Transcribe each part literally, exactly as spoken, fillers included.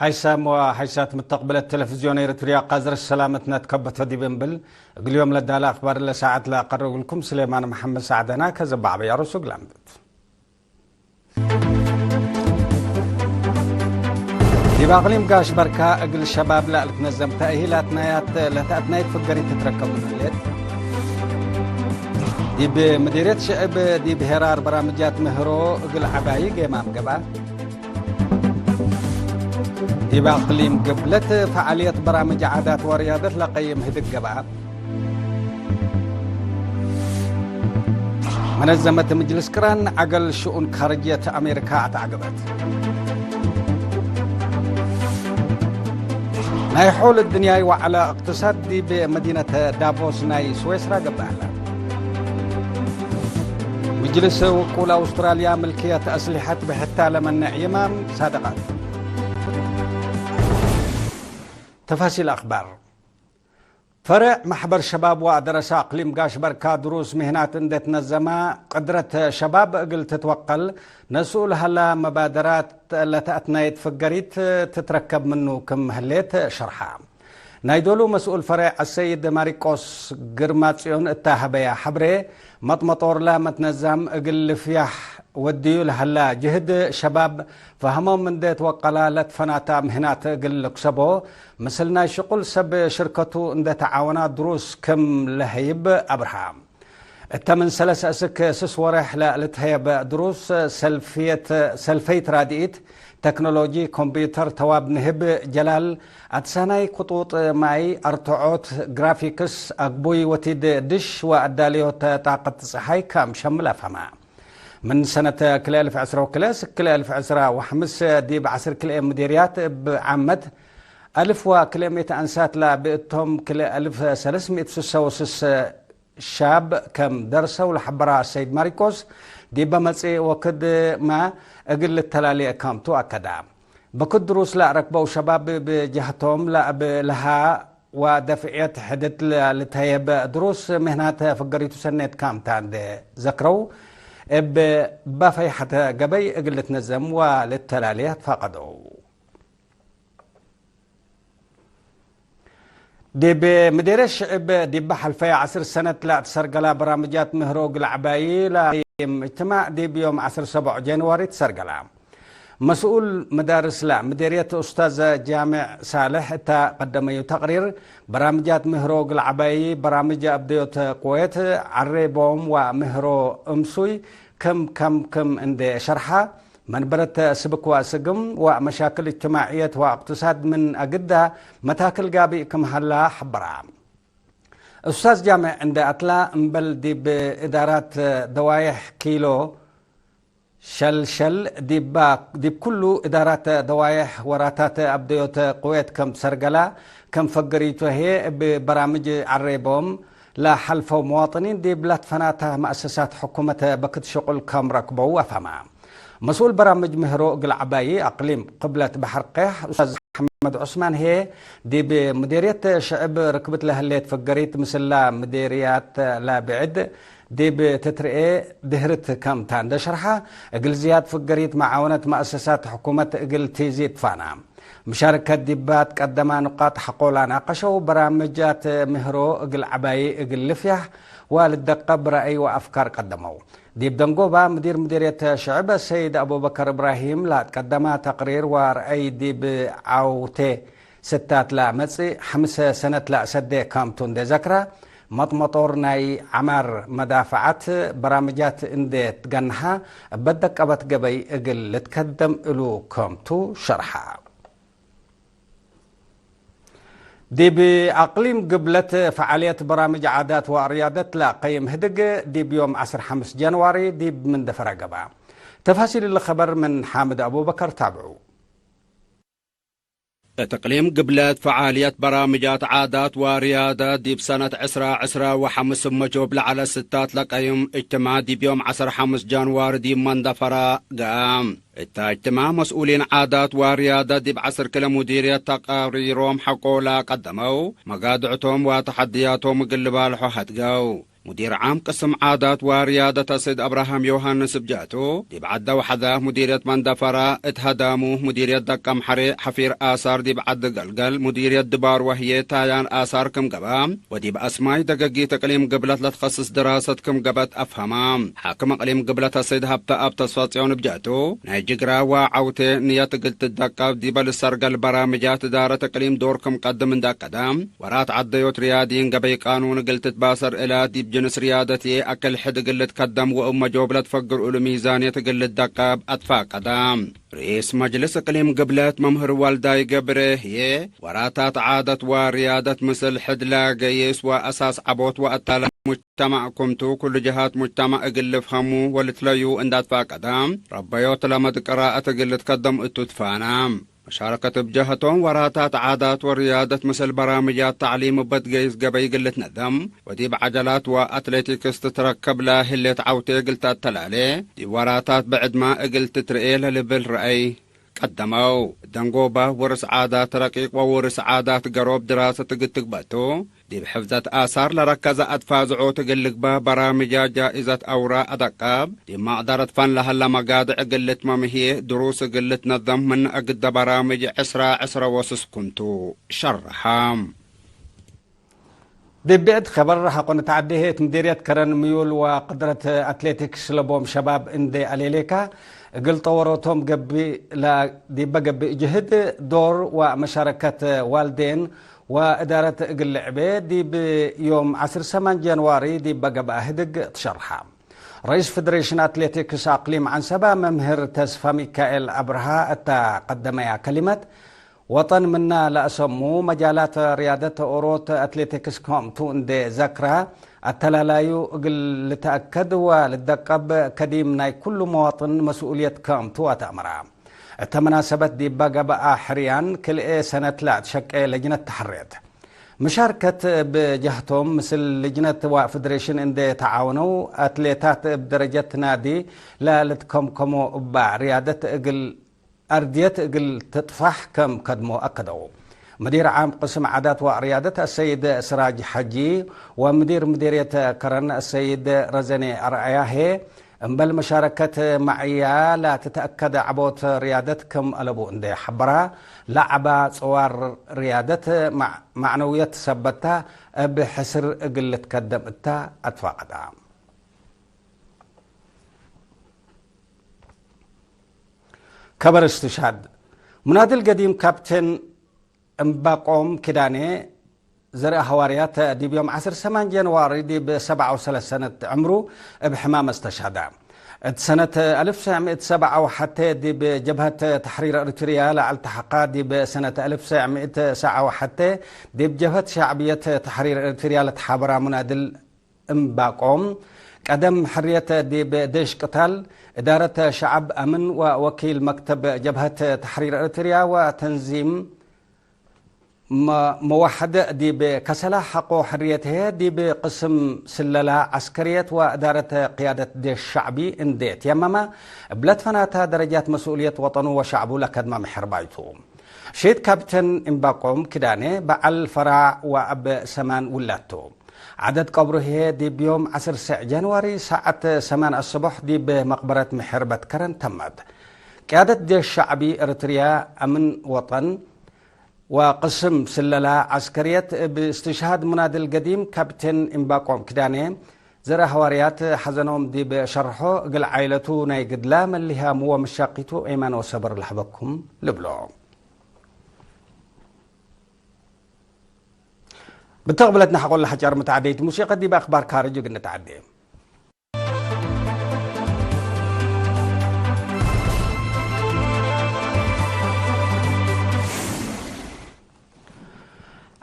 ሀይሳም ወሀይሳት ምተቅብለት ቴሌፍዝዮን ኤረትርያ፣ ቃዝር ሰላመትነ ትከበቶ ዲብ እንብል፣ እግል ዮም ለዳለ አክባር ለሰዓት ለአቀርብ እግልኩም ስሌማን መሐመድ ሳዕደና። ከዘባዕበ ያሮሱ ግላምበት። ዲብ አቅሊም ጋሽ በርካ እግል ሸባብ ለልትነዘም ተእሂላት ናያት ለተአትናይት ፍገሪት ትትረከብ ምን ህሌት። ዲብ ምዲርየት ሽዕብ ዲብ ሄራር በራምጃት ምህሮ እግል ዐባዪ ጌማም ገብአ። ዲብ አቅሊም ግብለት ፈዓልየት በራምጅ ዓዳት ወርያደት ለቀይም ህድግ ገብአ። መነዘመት ምጅልስ ቅራን ዐገል ሽኡን ካርጅየት አሜሪካ አትዐገበት። ናይ ሖል እድንያይ ወዐለ እቅትሳድ ዲብ መዲነት ዳቮስ ናይ ስዌስራ ገብአለ። ምጅልስ ውቁል አውስትራልያ ምልክየት አስሊሐት ብሕታ ለመነዕ ይማም ሳደቃት። ተፋሲል አክባር። ፈርዕ መሕበር ሸባብ ወአደረሰ አቅሊም ጋሽ በርካ ድሩስ ምህናት እንዴ ትነዘመ፣ ቅድረት ሸባብ እግል ትትወቀል ነስኡ ለሀላ መባደራት ለተአትናየት ፍገሪት ትትረከብ ምኑ ክም ህሌት ሸርሐ። ናይ ዶሉ መስኡል ፈርዕ አሰይድ ማሪቆስ ግርማጽዮን እታ ሀበያ ሐብሬ፣ መጥመጦርለ መትነዛም እግል ልፍያሕ ወድዩ ለሀላ ጅህድ ሸባብ ፈሀሞም እንዴ ትወቀላ ለትፈናታ ምህናት እግል ልክሰቦ፣ ምስል ናይ ሽቁል ሰብ ሽርከቱ እንዴ ተዓወና ድሩስ ክም ለሀይብ አብርሃ። እተ ምን ሰለስ እስክ ስስ ወሬሕ ለልትሀየበ ድሩስ ሰልፍየት፣ ሰልፈይት ራድኢት፣ ተክኖሎጂ፣ ኮምፕዩተር፣ ተዋብ ንህብ ጀላል፣ አትሳናይ ክጡጥ ማይ፣ አርትዖት፣ ግራፊክስ፣ አግቡይ ወቲድ ድሽ ወአዳልዮት ጣቀት ጸሓይ ከም ሸምል አፍሀመ። ምን ሰነት ክልኤ አልፍ ዕስራ ወክልኤ እስክ ክልኤ አልፍ ዕስራ ወሐምስ ዲብ ዐስር ክልኤ ምዴርያት እብ ዓመት አልፍ ወክልኤ ምእት አንሳት ለብእቶም ክልኤ አልፍ ሰለስ ምእት ስሰ ወስስ ሻብ ከም ደርሰው ለሐበራ ሰይድ ማሪቆስ፣ ዲበ መጽእ ወክድመ እግል ልተላሌ እካምቱ አከዳ። በክድ ድሩስ ለአረክበው ሸባብ ብጀህቶም ለእብ ለሃ ወደፍዕየት ሕድት ለልትሀየብ ድሩስ ምህናት ፍገሪቱ ሰኔት ካምታ እንዴ ዘክረው፣ እብ ባፈይሐተ ገበይ እግል ልትነዘም ወልተላሌ አትፋቀደው። ዲብ ምዴርየት ሽዕብ ዲበ ሐልፈየ ዐስር ሰነት ለአትሰርገላ በራምጃት ምህሮ እግል ዐባዪ ለአቀይም እጅትማዕ ዲብ ዮም ዐስር ሰቦዕ ጀንዋሪ ትሰርገላ። መስኡል መዳርስ ለምዴርየት ኡስታዝ ጃምዕ ሳልሕ እተ ቀደመዩ ተቅሪር፣ በራምጃት ምህሮ እግል ዐባዪ በራምጅ አብደዮት ቅዌት ዐሬ ቦም ወምህሮ እምሱይ ክም ከም ክም እንዴ ሸርሐ፣ መንበረት ስብክ ወስግም ወመሻክል እጅትማዕየት ወእቅትሳድ ምን አግዳ መታክል ጋብእ ክም ሀላ ሐበራ። ኡስታዝ ጃምዕ እንዴ አትላ፣ እምበል ዲብ እዳራት ደዋየሕ ኪሎ ሸልሸል ዲባ፣ ዲብ ኩሉ እዳራት ደዋየሕ ወራታት አብደዮት ቅዌት ከም ትሰርገላ፣ ከም ፈገሪቱ ህዬ እብ በራምጅ ዐሬ ቦም ለሐልፈው መዋጥኒን ዲብ ለትፈናተ መአሰሳት ሕኩመት በክት ሽቁል ከም ረክበው አፍሀመ። መስኡል በራምጅ ምህሮ እግል ዐባዪ አቅሊም ቅብለት በሐር ቀያሕ ኡስታዝ አሕመድ ዑስማን ህዬ፣ ዲብ ምዴርየት ሽዕብ ርክብት ለህሌት ፍገሪት ምስላ ምዴርያት ለብዕድ ዲብ ትትርኤ ድህርት ከምታ እንዴ ሸርሐ፣ እግል ዝያድ ፍገሪት መዓወነት መአሰሳት ሕኩመት እግል ቲዚድ ፋና። ምሻርከት ዲባ ትቀደማ ንቃጥ ሐቆ ለአናቀሸው በራምጃት ምህሮ እግል ዐባዪ እግል ልፍያሕ ወልደቀብ ረአይ ወአፍካር ቀደመው። ዲብ ደንጎባ፣ ምዲር ምዲርየት ሽዕብ ሰይድ አቡበከር እብራሂም ለአትቀደመ ተቅሪር ወረአይ ዲብ ዐውቴ ስታት ለአመጽእ ሐምሰ ሰነት ለአሰዴ ካምቱ እንዴ ዘክረ፣ መጥመጦር ናይ ዐማር መዳፈዐት በራምጃት እንዴ ትገንሐ፣ እበ ደቀበት ገበይ እግል ልትከደም እሉ ከምቱ ሸርሐ። ዲብ አቅሊም ግብለት ፈዓልየት በራምጅ ዓዳት ወአርያደት ለአቀይም ህድግ፣ ዲብ ዮም ዐስር ሐምስ ጀንዋሪ ዲብ መንደፈራ ገብአ። ተፋሲል እሊ ኸበር ምን ሓምድ አቡበከር ታብዑ። እት እቅሊም ግብለት ፈዓልየት በራምጃት ዓዳት ወርያደት ዲብ ሰነት ዕስራ ዕስራ ወሐምስ እብ መጆብ ለዐለ ስታት ለቀይም እጅትማዕ ዲብ ዮም ዐስር ሐምስ ጃንዋሪ ዲብ መንደፈራ ገአ። እተ እጅትማዕ መስኡሊን ዓዳት ወርያደት ዲብ ዐስር ክለ ሙዲርየት ተቅሪሮም ሐቆ ለቀደመው፣ መጋድዕቶም ወተሐድያቶም እግል ልባልሖ ሀድገው። ሙዲር ዓም ቅስም ዓዳት ወርያደት አሰይድ አብርሃም ዮሐንስ እብ ጀህቱ፣ ዲብ ዐደ ወሐደ ሙዲርየት መንደፈራ፣ እት ሀዳሙ ሙዲርየት ደቀምሐሬ፣ ሐፊር አሳር ዲብ ዐድ ገልገል ሙዲርየት ድባር ወህዬ ታያን አሳር ክም ገብአ፣ ወዲብ አስማይ ደገጊት እቅሊም ግብለት ለትኸስስ ድራሰት ክም ገብአት አፍሀማ። ሓክም እቅሊም ግብለት አሰይድ ሀብተአብ ተስፋጽዮን እብ ጀህቱ፣ ናይ ጅግረ ወዐውቴ ንየት እግል ትደቀብ፣ ዲበ ልሰርገል በራምጃት እዳረት እቅሊም ዶር ክም ቀድም እንደ አከደ፣ ወራት ዐደዮት ርያዲን ገበይ ቃኑን እግል ትትባሰር እለ፣ ዲብ ጅንስ ርያደትዬ አክል ሕድ እግል ልትከደም ወእብ መጆብለት ፈግር እሉ ሚዛንየት እግል ልትደቀብ አትፋቀደ። ርኢስ መጅልስ እቅሊም ግብለት መምህር ዋልዳይ ገብረ ህዬ፣ ወራታት ዓደት ወርያደት ምስል ሕድ ለገይስ ወአሳስ ዐቦት ወአታለ ሙጅተማዕ ክምቱ፣ ኩሉ ጀሃት ሙጅተማዕ እግል ልፍሀሙ ወልትለዩ እንደ አትፋቀደ፣ ረበዮት ለመድ ቅራአት እግል ልትከደም እቱ ትፋነ። መሻረከት እብ ጀሀቶም ወራታት ዓዳት ወርያደት ምስል በራምጃት ተዕሊም እበ ትገይስ ገበይ እግል ልትነደም ወዲብ ዐጀላት ወአትሌቲክስ ትትረከብ ለህሌት ዐውቴ እግል ተአተላሌ፣ ዲብ ወራታት ብዕድመ እግል ትትርኤ ለልብል ረአይ ቀደመው። ደንጎበ ውርስ ዓዳት ረቂቅ ወውርስ ዓዳት ገሮብ ድራሰት እግል ትግበቱ፣ ዲብ ሕፍዘት አሳር ለረከዘ አትፋዝዖት እግል ልግበእ በራምጃ ጃኢዘት አውራ አደቀብ፣ ዲብ መቅደረት ፈን ለሀለ መጋድዕ እግል ልትመም ህዬ ድሩስ እግል ልትነዘም ምን እግደ በራምጅ ዕስራ ዕስራ ወስስ ኩንቱ ሸርሐ። ዲብ ብዕድ ኸበር ሐቆ ንትዐዴ ህይ፣ እት ምዴርየት ከረን ምዩል ወቅድረት አትሌቲክስ ለቦም ሸባብ እንዴ አሌሌካ፣ እግል ጠወሮቶም ገብእ ለ-፣ ዲበ ገብእ ጅህድ፣ ዶር ወመሻረከት ዋልዴን ወእዳረት እግል ልዕቤ፣ ዲብ ዮም ዐስር ሰማን ጃንዋሪ ዲበ ገብአ ህድግ ትሸርሐ። ረኢስ ፌዴሬሽን አትሌቲክስ አቅሊም ዐንሰበ መምህር ተስፋ ሚካኤል አብርሃ እተ ቀደመያ ከሊመት፣ ወጠን ምነ ለአሰሙ መጃላት ርያደት ኦሮት አትሌቲክስ ክምቱ እንዴ ዘክረ፣ አተላላዩ እግል ልትአከድ ወልትደቀብ ከዲም ናይ ኩሉ መዋጥን መስኡልየት ክምቱ አተአምረ። እተ መናሰበት ዲበ ገብአ ሕርያን ክልኤ ሰነት ለአትሸቄ ለጅነት ተሐሬት። መሻርከት እብ ጀህቶም ምስል ልጅነት ወፌዴሬሽን እንዴ ተዓወነው፣ አትሌታት እብ ደረጀት ናዲ ለልትከምከሞ እበ ርያደት እግል አርድየት እግል ትጥፋሕ ከም ከድሞ አከደው። ምዲር ዓም ቅስም ዓዳት ወርያደት አሰይድ ስራጅ ሐጂ ወምዲር ምዲርየት ከረን አሰይድ ረዘኔ አርአያ ህዬ፣ እምበል መሻረከት መዕያ ለትትአከደ ዐቦት ርያደት ክም አለቡ እንዴ ሐበራ፣ ለዐበ ጽዋር ርያደት መዕ-፣ መዕነውየት ሰበት ተ፣ እብ ሕስር እግል ልትከደም እተ አትፋቀዳ። ከበር እስትሽሃድ። ሙናድል ገዲም ካፕቴን እምባቆም ኪዳኔ ዘርአ ሐዋርያት ዲብ ዮም ዐስር ሰማን ጃንዋሪ ዲብ ሰብዓ ወሰለስ ሰነት ዕምሩ እብ ሕማም አስተሽሃደ። እት ሰነት አልፍ ሰዕ ምእት ሰብዓ ወሐቴ ዲብ ጀብሀት ተሕሪር ኤሪትርያ ለአልተሐቀ፣ ዲብ ሰነት አልፍ ሰዕ ምእት ሰብዓ ወሐቴ ዲብ ጀብሀት ሸዕብየት ተሕሪር ኤሪትርያ ለተሓበራ ሙናድል እምባቆም፣ ቀደም ሕርየት ዲብ ዴሽ ቅታል፣ እዳረት ሸዐብ አምን ወወኪል መክተብ ጀብሀት ተሕሪር ኤሪትርያ ወተንዚም መ-፣ መዋሐደ ዲብ ከሰላ ሐቆ ሕርየት ህዬ፣ ዲብ ቅስም ስለላ ዐስከርየት ወእዳረት ቅያደት ዴሽ ሸዕቢ እንዴ ትየመመ፣ እብ ለትፈናተ ደረጃት መስኡልየት ወጠኑ ወሸዕቡ ለከድመ ምሕርባይቱ። ሺት ካፕቴን እምባቆም ኪዳኔ በዐል ፈራዕ ወአብ ሰማን ውላድ ቱ። ዐደት ቀብሩ ህዬ ዲብ ዮም ዐስር ሰዕ ጃንዋሪ ሳዐት ሰማን አሰቦሕ ዲብ መቅበረት ምሕርበት ከረን ተመት። ቅያደት ዴሽ ሸዕቢ ኤሪትርያ አምን ወጠን ወቅስም ስለላ ዐስከርየት እብ እስትሽሃድ ሙናድል ገዲም ካፕቴን እምባቆም ኪዳኔ ዘርአ ሐዋርያት ሐዘኖም ዲብ ሸርሖ፣ እግል ዓይለቱ ናይ ግድላ መሊሃሙ ወመሻቂቱ ኤማን ወሰብር ለሀበኩም ልብሎ። ብተቅብለትና ሐቆለ ሐጫር መተዓደይት ሙሲቀ ዲብ አክባር ካርጅ እግል ንትዓዴ።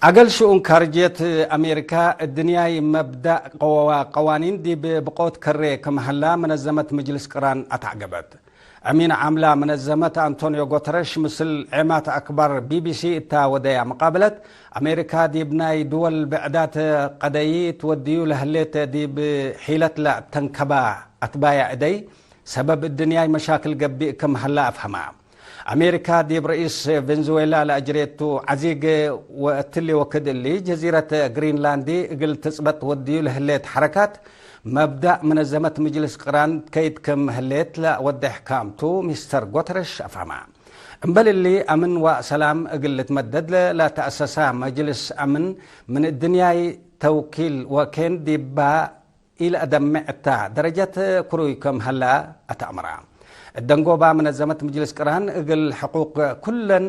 አገል ሽኡን ካርጅየት አሜሪካ፣ እድንያይ መብዳእ ቀዋ-፣ ቀዋኒን ዲብ ብቆት ከሬ ክም ሀላ መነዘመት ምጅልስ ቅራን አተዕገበት። አሚን ዓምላ መነዘመት አንቶንዮ ጎተረሽ ምስል ዔማት አክባር ቢ ቢ ሲ እታ ወደያ መቃብለት፣ አሜሪካ ዲብ ናይ ድወል ብዕዳት ቀደይ ትወድዩ ለህሌት ዲብ ሒለት ለአተንከባ አትባያ እደይ ሰበብ እድንያይ መሻክል ገብእ ክም ሀላ አፍሀማ። አሜሪካ ዲብ ርኢስ ቬንዙዌላ ለአጅሬቱ ዐዚግ ወእትሊ ወክድ እሊ፣ ጀዚረት ግሪንላንድ እግል ትጽበጥ ወድዩ ለህሌት ሐረካት፣ መብዳእ መነዘመት ምጅልስ ቅራን ከይድ ክም ህሌት ለአወዴሕ ካምቱ፣ ሚስተር ጎተረሽ አፍሀመ። እምበል እሊ፣ አምን ወሰላም እግል ልትመደድ ለተአሰሳ መጅልስ አምን ምን እድንያይ ተውኪል ወኬን ዲባ ኢለአደምዕ እታ ደረጀት ክሩይ ክም ሀላ አተአምራ። እደንጎባ መነዘመት ምጅልስ ቅራን እግል ሕቁቅ ኩለን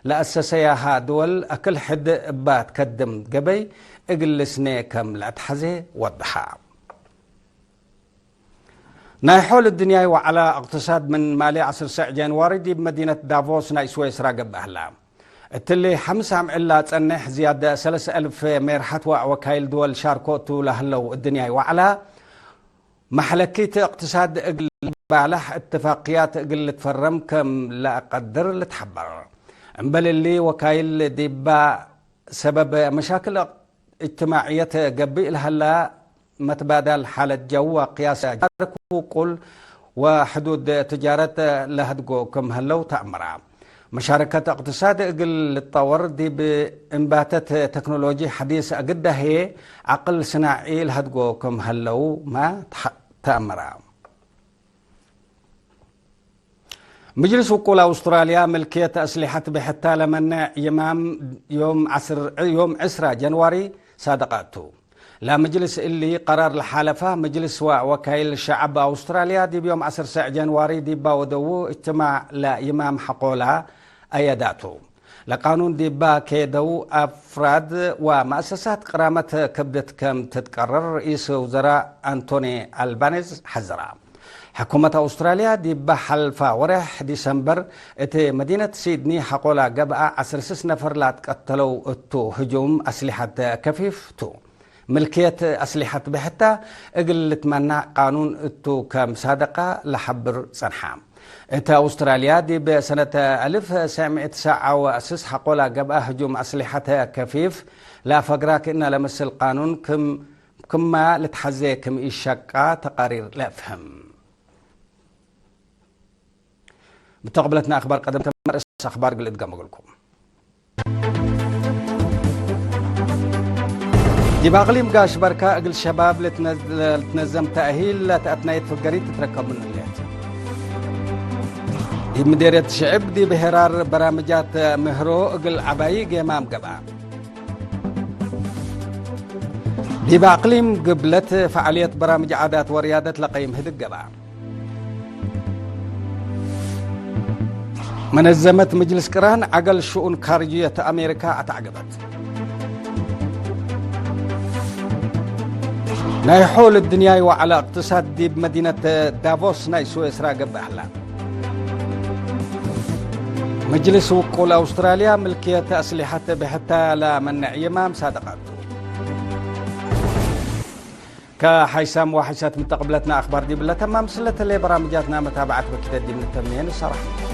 ለአሰሰያሃ ድወል አክል ሕድ እባ ትከድም ገበይ እግል ልስኔ ክም ለአትሐዜ ወድሐ። ናይ ሖል እድንያይ ወዐላ እቅትሳድ ምን ማሌ ዐስር ሰዕ ጃንዋሪ ዲብ መዲነት ዳቮስ ናይ ስዌስራ ገብአ ህላ። እትሊ ሐምስ አምዕል ላጸንሕ ዝያድ ሰለስ አልፍ ሜርሐት ወወካይል ድወል ሻርኮ እቱ ለህለው እድንያይ ወዐላ፣ መሐለኪት እቅትሳድ እግል ባላሕ እትፋቅያት እግል ልትፈረም ከም ለአቀድር ልትሐበር። እምበል እሊ ወካይል ዲባ ሰበብ መሻክል እጅትማዕየት ገብእ ለሀላ መትባዳል ሓለት ጀው ወቅያስ ጃርክ ውቁል ወሕዱድ ትጃረት ለሀድጎ ክም ሀለው ተአምራ። መሻረከት እቅትሳድ እግል ልትጠወር ዲብ እንባተት ተክኖሎጂ ሐዲስ አግዳ ህዬ ዐቅል ስናዒ ለሀድጎ ክም ሀለውመ ተአምራ። ምጅልስ ውቁል አውስትራልያ ምልክየት አስሊሐት ብሕታ ለመነዕ ይማም ዮም ዐስር፣ ዮም ዕስራ ጀንዋሪ ሳደቀ ቱ። ለምጅልስ እሊ ቀራር ለሓለፈ ምጅልስ ወወካይል ሸዐብ አውስትራልያ ዲብ ዮም ዐስር ሰዕ ጀንዋሪ ዲባ ወደዉ እጅትማዕ ለይማም ሐቆላ አየዳቱ። ለቃኑን ዲባ ኬደው አፍራድ ወመአሰሳት ቅራመት ክብደት ከም ትትቀረር ርኢስ ውዘራእ አንቶኒ አልባኔዝ ሐዘራ። ሕኩመት አውስትራልያ ዲብ ሐልፋ ወሬሕ ዲሰምበር እት መዲነት ሲድኒ ሐቆላ ገብአ ዐስር ስስ ነፈር ላትቀተለው እቱ ህጁም አስሊሐት ከፊፍ ቱ። ምልክየት አስሊሐት ብሕታ እግል ልትመናዕ ቃኑን እቱ ከም ሳደቃ ለሐብር ጸንሐ። እት አውስትራልያ ዲብ ሰነት አልፍ ሰዕ ምእት ሰዓ ወስስ ሐቆላ ገብአ ህጁም አስሊሐት ከፊፍ ለአፈግራ ክእነ ለምስል ቃኑን ክም ክመ ልትሐዜ ክም ኢሸቃ ተቃሪር ለአፍህም። ብተቅብለትና አክባር ቀደም ተመ ርእስ አክባር እግል እድገም እግልኩም። ዲብ አቅሊም ጋሽ በርካ እግል ሸባብ ልትነ-፣ ልትነዘም ተእሂል ለተአትናየት ፍገሪት ትትረከብ ምኑ ህሌት። ዲብ ምዴርየት ሽዕብ ዲብ ሄራር በራምጃት ምህሮ እግል ዐባዪ ጌማም ገብአ። ዲብ አቅሊም ግብለት ፈዓልየት በራምጅ ዓዳት ወርያደት ለቀይም ህድግ ገብአ። መነዘመት ምጅልስ ቅራን ዐገል ሽኡን ካርጅየት አሜሪካ አትዐገበት። ናይ ሖል እድንያይ ወዐለ እቅትሳድ ዲብ መዲነት ዳቮስ ናይ ስዌስራ ገብአ ህላ። መጅልስ ውቁል አውስትራልያ ምልክየት አስሊሐት ብሕታ ለመነዕ ይማም ሳደቀቱ። ከሓይሳም ወሓይሳት ምተቅብለትና አክባር ዲብለ ተማም ስለተሌ በራምጃትና መታብዐት ወኪደት ዲብ ንተምኔ ንሰራሕ።